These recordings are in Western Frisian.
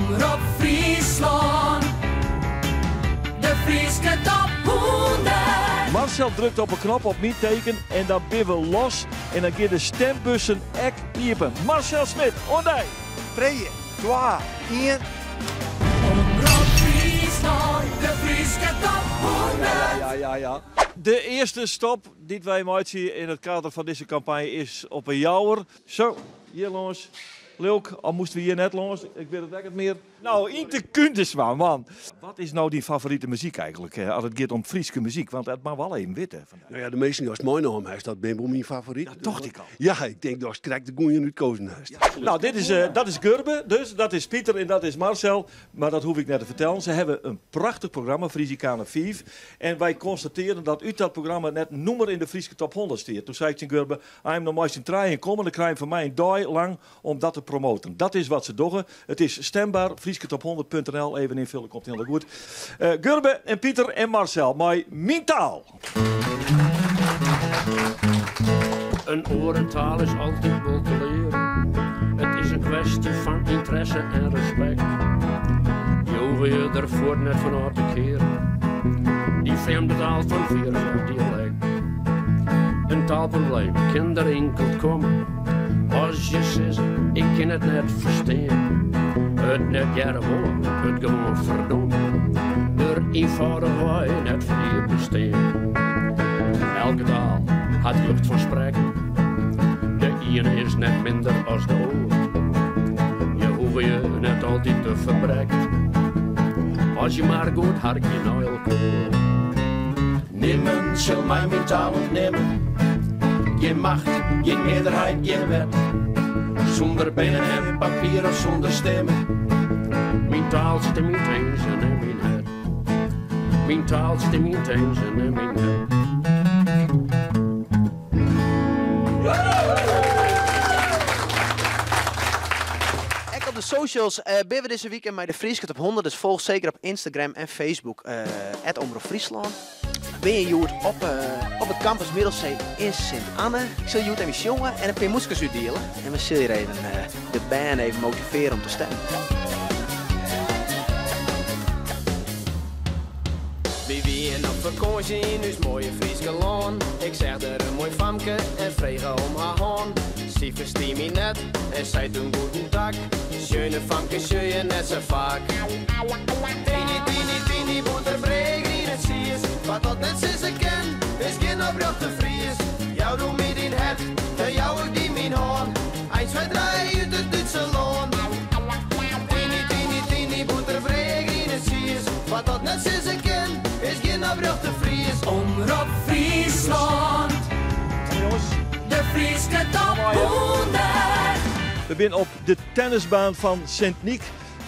Omrop Fryslân, de Fryske top 100. Marcel drukt op 'e knop op myn teken en dan binne we los en dan gean de stembussen ek iepen. Marcel Smit, oan dy! Trije, twa, ien. Omrop Fryslân, de Fryske top 100. Ja, ja, ja. De earste stop dy't wy meitsje yn it kader fan dizze kampanje is op 'e Jouwer. Zo, hjir lâns. Lilk, al moasten we hjir net lâns, ik wit it ek net mear. No, Ynte Kuindersma, man. Wat is no dyn favorite muzyk eigentlik, as it giet om Fryske muzyk? Want dat moatte we al even witte vandaag. No ja, de minsken dy'tst meinaam hast, dat binne wol myn favoriten. Dat tocht ik al. Ja, ik tink datst krekt de goeien útkozen hast. No, dit is, dat is Gurbe, dus dat is Pieter en dat is Marcel. Mar dat hoech ik net te fertellen. Se hawwe in prachtich programma, Frisicana 5. En wy konstatearren dat út dat programma net in nûmer yn de Fryske top 100 stiet. Toen sei ik tsjin Gurbe, As jim no mei syn trijen komme, dan krije jim fan my in dei lang om dat te promoten. Dat is wat se dogge. It is stember, frysketop100.nl, even ynfulle, komt hielendal goed. Gurbe en Pieter en Marcel mei Myn Taal. In oare taal is altyd wol te learen. It is in kwestje fan ynteresse en respekt. Je hoege je der fuort net fan ôf te kearen. Dy frjemde taal fan firus of dialekt. In taalprobleem kin der inkeld komme as je sizze, ik kin it net ferstean. It net hearre wolle, it gewoan ferdomme. Der ienfâldichwei net foar iepen stean. Elke taal hat rjocht fan sprekken. De iene is net minder as de oar. Je hoege je net altyd te ferbrekken. As je mar goed harkje nei elkoar. Nimmen sil my myn taal ûntnimme. Gjin macht, gjin mearderheid, gjin wet. Sûnder pinne en papier of sûnder stimme. Myn taal sit yn myn tinzen en myn hert. Myn taal sit yn myn tinzen en myn hert. Ek op de socials binne we dizze wike mei de Fryske Top 100, dus folch seker op Instagram en Facebook @omropfryslân. Bin je hjoed op, op it campus Middelsee yn Sint Anne. Ik sil hjoed even sjonge en in pear mûtskes útdiele. En we sille hjir even de bern even motivearje om te stemmen. Wy wienen op fakânsje yn ús moaie Fryske lân. Ik seach der in moai famke en frege om har hân. Sy ferstie my net en sei toen guten Tag. Sjöne famke sjoch je net sa faak. Tiny, tiny, tiny, bûter, brea, griene tsiis. Wa't dat net sizze kin, is gjin oprjochte Fries. Jou do my dyn hert, dan jou ik dy myn hân. Ein, twee, drij, út it Dútse lân. Tiny, tiny, tiny, bûter, brea, griene tsiis. Wa't dat net sizze kin, is gjin oprjochte Fries. Omrop Fryslân, de Fryske top 100. We binne op de tennisbaan fan Sint Nyk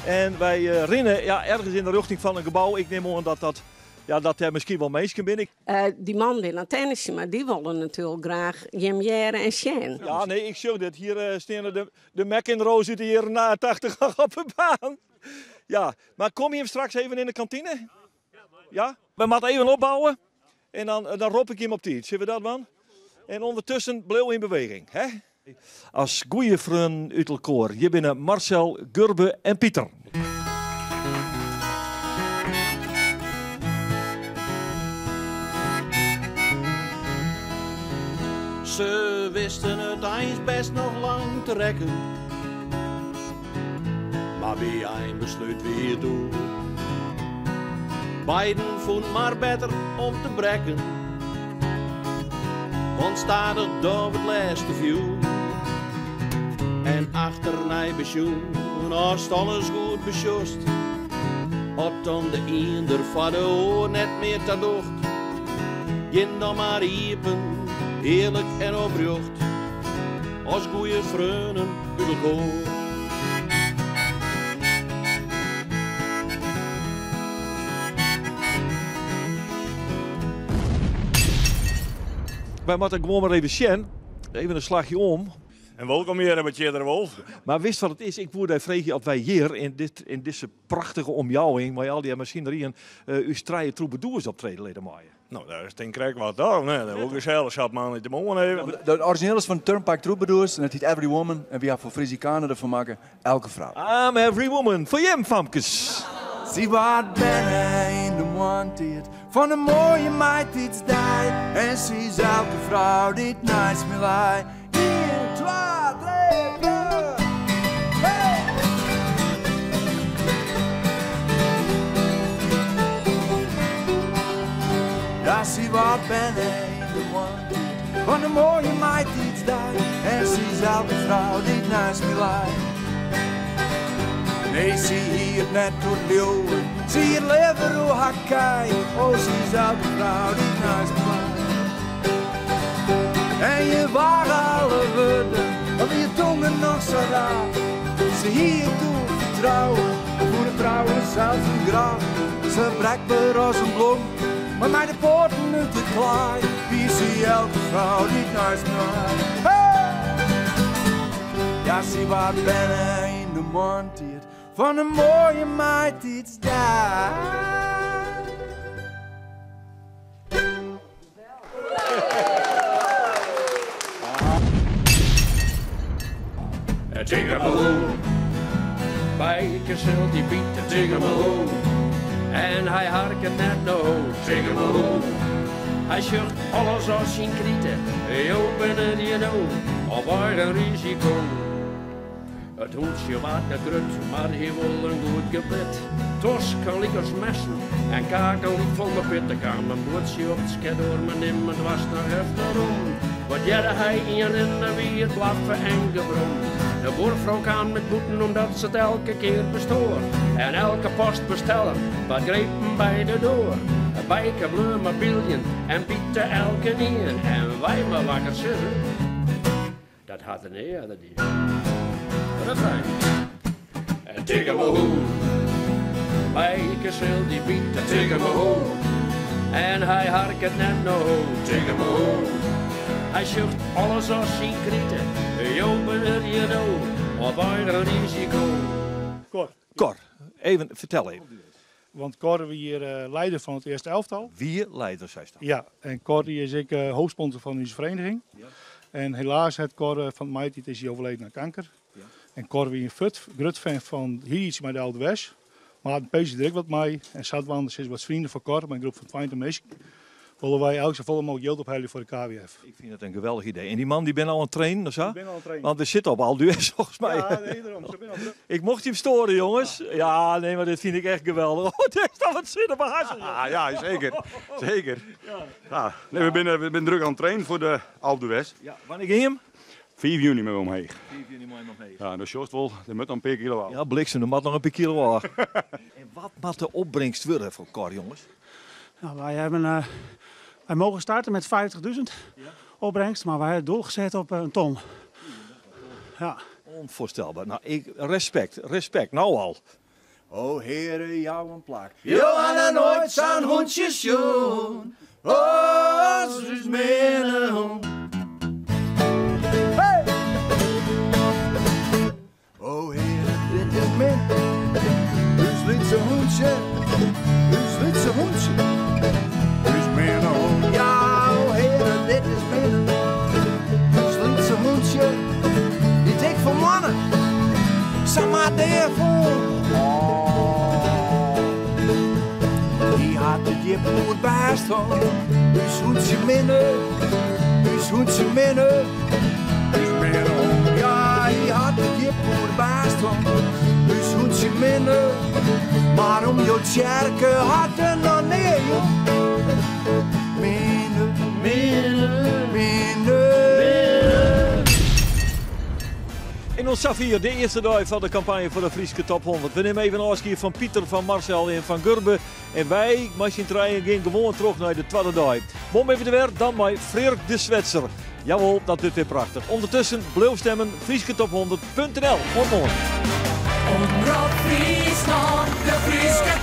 en wy rinne ja, ergens yn de rjochting fan in gebou. Ik nim oan dat dat, ja, dat dêr miskien wol minsken binne. Dy mannen binne oan it tennisjen, mar dy wolle natuerlik graach jim hearre en sjen. Ja, nee, ik sjoch dit. Hjir steane de, de McEnroes út de jierren 80 noch op de baan. Ja, mar kom jim straks even yn de kantine? Ja? We moatte even opbouwe en dan, dan rop ik jim op tiid. Sille we dat dwaan? En ûndertusken bliuw yn beweging, hè? As goeie freonen út elkoar. Hjir binne Marcel, Gurbe en Pieter. Se wisten it eins best noch lang te rekken, mar by einbeslút wie it oer. Beiden fûnen mar better om te brekken, want stadich dôf it lêste fjoer. En achternei besjoen, ast alles goed besjochst, at dan de ien der foar de oar net mear ta docht, gean dan mar iepen, earlik en oprjocht, as goeie freonen út elkoar. Wy moatte gewoan mar even sjen. Even in slachje om. En wolkom hjir by Tjeerd de Wolff. Mar witst wat it is? Ik woe dy freegje oft wy hjir yn dit, yn dizze prachtige omjouwing mei al dy masineryen ús trije trûbadoers optrede litte meie. No, dat is tink krekt wat, toch? Nee, dat wol gesellich sa op moandeitemoarn even. De origineel is fan Turnpike Troubadours en it hyt Every Woman en wy ha foar Frisicana derfan makke Elke Frou. I'm every woman, foar jim famkes! Sy waard berne yn de moarntiid fan in moaie maitiidsdei en sy is elke frou dy't neist my lei. Ien, twa, trije, fjouwer, hey! Ja, sy waard berne yn de moarntiid fan in moaie maitiidsdei en sy is elke frou dy't neist my lei. Nee, sy hie it net oer leauwen, sy hie it leaver oer har kij. Oh, sy is elke frou dy't neist my lei. En je waren alle wurden, al wie je tongen noch sa raar. Se hie it oer fertrouwen, fûn it trouwens sels in grap. Se brekber as in blom, mar mei de poaten út de klaai. Wie sy elke frou dy't neist my lei. Hey! Ja, sy waard berne yn de moarntiid fan in moaie maitiidsdei. Tingemehoe, Bijke sil dy bite, tingemehoe. En hy harket net no, tingemehoe. Hy sjocht alles as syn krite, jo binne hjir no op eigen risiko. It hûntsje waard net grut, mar hie wol in goed gebit. Tosken lykas messen en kaken lykfol mei pit. Der kaam in buordsje op it sket oer, mar nimmen doarst noch efterom. Wat hearde hy ien rinnen, wie it blaffen en gebrom. De buorfrou kaam net bûten omdat se it elke kear bestoar. En elke postbesteller waard grepen by de doar. Bijke bleau mar byljen en bite elkenien. En wy mar wakker sizze. Dat hat er nea earder dien. Refrein. Tingemehoe, Bijke sil dy bite. Tingemehoe, en hy harket net no. Tingemehoe, hy sjocht alles as syn krite. Jo binne hjir no op eigen risiko. Cor. Cor, even, fertel even. Want Cor wie hjir leider fan it earste elftal. Wie leider, seist dan? Ja, en Cor die is ek hoofdsponsor fan ús vereniging. En helaas hat Cor fan 't maitiid is hy overleden aan kanker. En Cor wie in grut fan fan hie iets mei de Alpe d'Huez, mar hat in peesje der ek wat mei. En sadwaande sis wat Vrienden van Cor, mei in groep fan 20 minsken, wolle wy elk safolle mooglik jild ophelje foar de KWF. Ik fyn it in geweldich idee. En dy mannen dy binne al oan it trainen of sa? Dy binne al oan it trainen. Want we sitte op Alpe d'Huez folgens my. Ja, nee, dêrom. Se binne al druk. Ik mocht jim stoaren, jonges. Ja, nee, mar dit fyn ik echt geweldich. Oh, dit is toch wat sin op 'e harsen, joh. Ja, zeker. Zeker. Ja. Nee, we binne druk oan it trainen foar de Alpe d'Huez. Ja, wannear gean jim? 5 juny moatte we omheech. 5 juny moatte jim omheech. Ja, dan sjochst wol, der moat noch in pear kilo ôf. Ja, bliksem, der moat noch in pear kilo ôf. En wat moat de opbringst wurde foar Cor, jonges? Nou, wij hebben, wij mogen starten met 50.000 opbrengst, maar wij hebben het doel gezet op een ton. Ja. Onvoorstelbaar. Nou, ik, respect, respect, nou al. O Heare, jou in plak. Jo ha noch noait sa'n hûntsje sjoen as ús minne hûn. Hey! O Heare, dit is Minne, ús lytse hûntsje, ús lytse hûntsje, ús minne hûn. Ja, o Heare, dit is Minne, ús lytse hûntsje, dy't ik fan moanne samar dea fûn. Hy hat it djip oerbêst hân, ús hûntsje Minne, ús hûntsje Minne, ús minne hûn. Ja, hy hat it djip oerbêst hân, ús hûntsje Minne, mar om jo tsjerke hat er noch nea jûn. Minne, Minne, Minne. En oant safier de earste dei fan de kampanje foar de Fryske Top 100. We nimme even ôfskie fan Pieter, fan Marcel en fan Gurbe. En wy mei syn trijen gean gewoan troch nei de twadde dei. Moarn binne we der wer, dan mei Freark de Swetser. Jawol, dat wurdt wer prachtich. Undertusken, bliuw stimmen, FryskeTop100.nl. Oant moarn. Omrop Fryslân, de Fryske